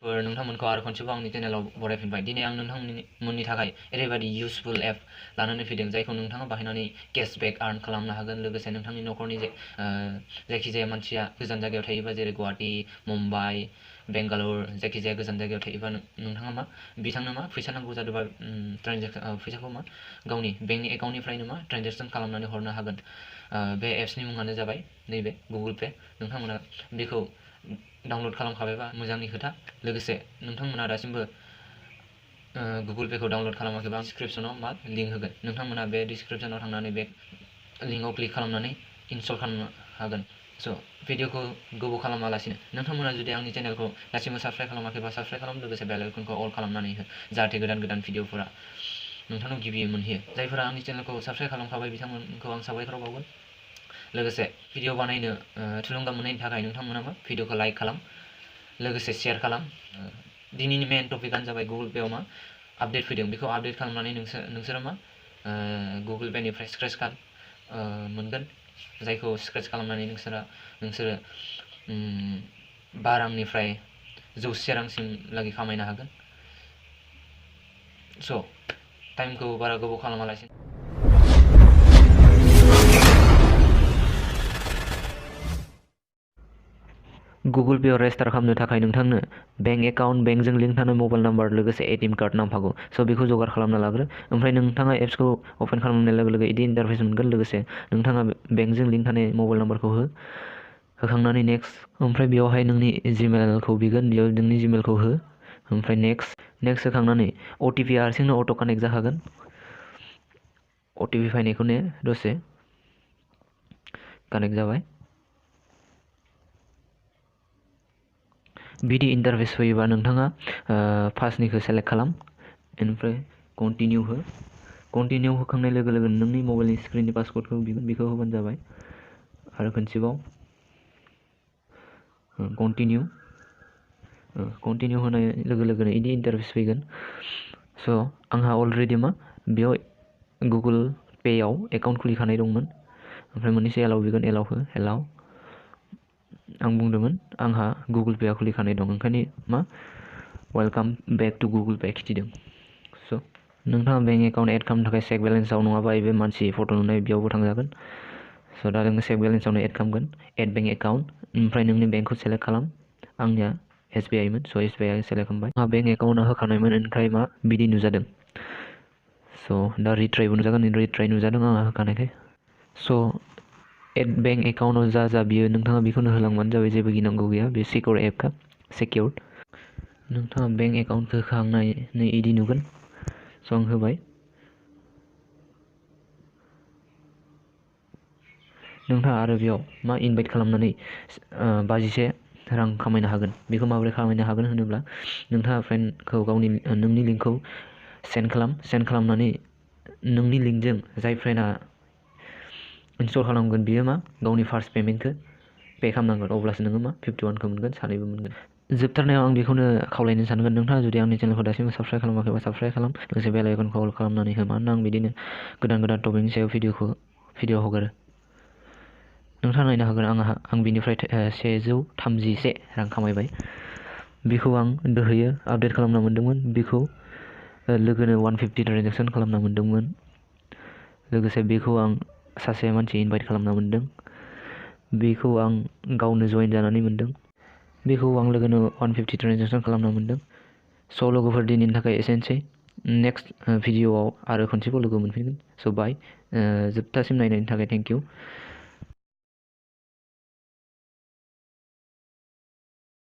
नोंथांमोनखौ आरो खनसेबाव आंनि चेनेलाव बरायफिनबाय। दिनै आं नोंथांमोननि थाखाय ओरैबायदि इउसफुल एप लानानै फैदों जायखौ नोंथाङा बाहायनानै केशबेक आर्न खालामनो हागोन। लोगोसे नोंथांनि न'खरनि जायखिजाया मानसिया गोजान जायगायाव थायोबा, जेरै गुवाहाटि, मुम्बाइ, बेंगालुर, जायखिजाया गोजान जायगायाव थायोबा नोंथाङा बिथांनो फैसा नांगौ जादोंबा फैसाखौ गावनि बेंकनि एकाउन्टनिफ्रायनो ट्रेनजेक्सन खालामनानै हरनो हागोन। बे एप्सनि मुङानो जाबाय नैबे गुगोल पे। नोंथांमोना बेखौ डाउनलड खालामखाबायबा मोजांनि खोथा। लोगोसे नोंथांमोना दासिमबो गुगोल पेखौ डाउनलड खालामाखैबा आं डिसक्रिपसनाव लिंक होगोन। नोंथांमोना बे डिसक्रिपसनाव थांनानै बे लिंकआव क्लिक खालामनानै इनस्टल खालामनो हागोन। स' भिडिअखौ गोबाव खालामालासिनो नोंथांमोना जुदि आंनि चेनेलखौ दासिमबो साबस्क्राइब खालामाखैबा साबस्क्राइब खालाम। लोगोसे बेल आइकनखौ अल खालामनानै हो, जाहाथे गोदान गोदान भिडिअफोरा नोंथांनाव गिबियै मोनहैयो। जायफोरा आंनि चेनेलखौ साबस्क्राइब खालामखाबाय बिथांमोनखौ आं साबायखर बावगोन। लोगोसे भिडिअ बानायनो थुलुंगा मोननायनि थाखाय नोंथांमोनाबो भिडिअखौ लाइक खालाम, लोगोसे शेयार खालाम। दिनैनि मेन टपिकआनो जाबाय गुगोल पेआव आपडेट फैदों। बेखौ आपडेट खालामनानै नोंसोरो गुगोल पेनिफ्राय स्क्रेच कार्ड मोनगोन, जायखौ स्क्रेच खालामनानै नोंसोरो 12 रांनिफ्राय 100 रांसिम लागै खामायनो हागोन। स' टाइमखौ बारा गोबाव खालामालासिनो गुगोल पेआव रेजिस्टार खालामनो थाखाय नोंथांनो बेंक एकाउन्ट, बेंकजों लिंक थानाय मबाइल नाम्बार, लोगोसे एटिएम कार्ड नांफागौ। स' बेखौ जगार खालामना लाग्रो। ओमफ्राय नोंथाङा एप्सखौ अपेन खालामनाय लोगो लोगो इदि इन्टारफेस मोनगोन। लोगोसे नोंथाङा बेंकजों लिंक थानाय मबाइल नाम्बारखौ होखांनानै नेक्स्ट, ओमफ्राय बेयावहाय नोंनि जिमेलखौ बिगोन, बेयाव नोंनि जिमेलखौ हो, ओमफ्राय नेक्स्ट होखांनानै अटिपि हारसिंनो अट' कानेक्ट जाखागोन। अटिपि फैनायखौ ने दसे, कानेक्ट जाबाय। बिदि इन्टारफेस फैयोबा नोंथाङा फार्स्टनिखौ सेलेक्ट खालाम, बेनिफ्राय कन्टिनिउ हो। कन्टिनिउ होखांनाय लोगो लोगो नोंनि मबाइलनि स्क्रिननि पासवर्डखौ बिगोन, बेखौ होबानो जाबाय। आरो खनसेबाव कन्टिनिउ होनाय लोगो लोगोनो इदि इन्टारफेस फैगोन। स' आंहा अलरेडि बेयाव गुगोल पेआव एकाउन्ट खुलिखानाय दंमोन। ओमफ्राय मोननैसो एलाव बिगोन, एलाव हो, एलाव। आं बुंदोंमोन आंहा गुगोल पेआ खुलिखानाय दं, ओंखायनो welcome back to Google Pay खिथिदों। स' नोंथाङा बेंक एकाउन्ट एड खालामनो थाखाय चेक बेलेन्सआव नङाबा बे मानसि फट' नुनाय बेयावबो थांजागोन। स' दा नोङो चेक बेलेन्सआवनो एड खालामगोन, एड बेंक एकाउन्ट, ओमफ्राय नोंनि बेंकखौ सेलेक्ट खालाम। आंनिया SBI मोन, स' SBI सेलेक्ट खालामबाय। आंहा बेंक एकाउन्टआ होखानायमोन, ओमफ्राय बिदि नुजादों। स' दा रिट्राइबो नुजागोन, रिट्राइ नुजादों आंहा होखानायखाय। स' एड बेंक एकाउन्टआव जा बियो नोंथाङा बेखौनो होलांबानो जाबाय, जेबो गिनांगौ गैया। बे सिकिउर एपखा, सिकिउर्ड। नोंथाङा बेंक एकाउन्ट होखांनानै इदि नुगोन। स' आं होबाय। नोंथाङा आरो बेयाव इनभाइट खालामनानै 52 रां खामायनो हागोन। बेखौ माबोरै खामायनो हागोन होनोब्ला नोंथाङा फ्रेन्डखौ नोंनि लिंकखौ सेन्ड खालामनानै नोंनि लिंकजों जाय फ्रेन्डआ इनस्टल खालामगोन बियो गावनि फार्स्ट पेमेन्टखौ पे खालामनांगोन, अब्लासो नोङो 51खौ मोनगोन, सानैबो मोनगोन। जोबथारनायाव आं बेखौनो खावलायनो सानगोन, नोंथाङा जुदि आंनि चेनेलखौ दासिमबो साबस्क्राइब खालामाखैबा साबस्क्राइब खालाम, लोगोसे बेल आइकनखौ अल खालामनानै हो। मानोना आं बिदिनो गोदान टपिकनि सायाव भिडिअ हगारो। नोंथाङा नायनो हागोन आं बिनिफ्राय 131 रां खामायबाय। बेखौ आं दहायो आपडेट खालामना मोन्दोंमोन। बेखौ लोगोनो 150 ट्रेन्जेक्सन खालामना मोन्दोंमोन। लोगोसे बेखौ आं सासे मानसि इनभाइट खालामना मोन्दों। बेखौ आं गावनो जइन जानानै मोन्दों। बेखौ आं लोगोनो 150 ट्रेन्जेक्सन खालामना मोन्दों। स' लोगोफोर दिनैनि थाखाय एसेनोसै। नेक्स्ट भिडिअआव आरो खनसेबाव लोगो मोनफिनगोन। स' बाय। जोबथासिम नायनायनि थाखाय थेंक इउ।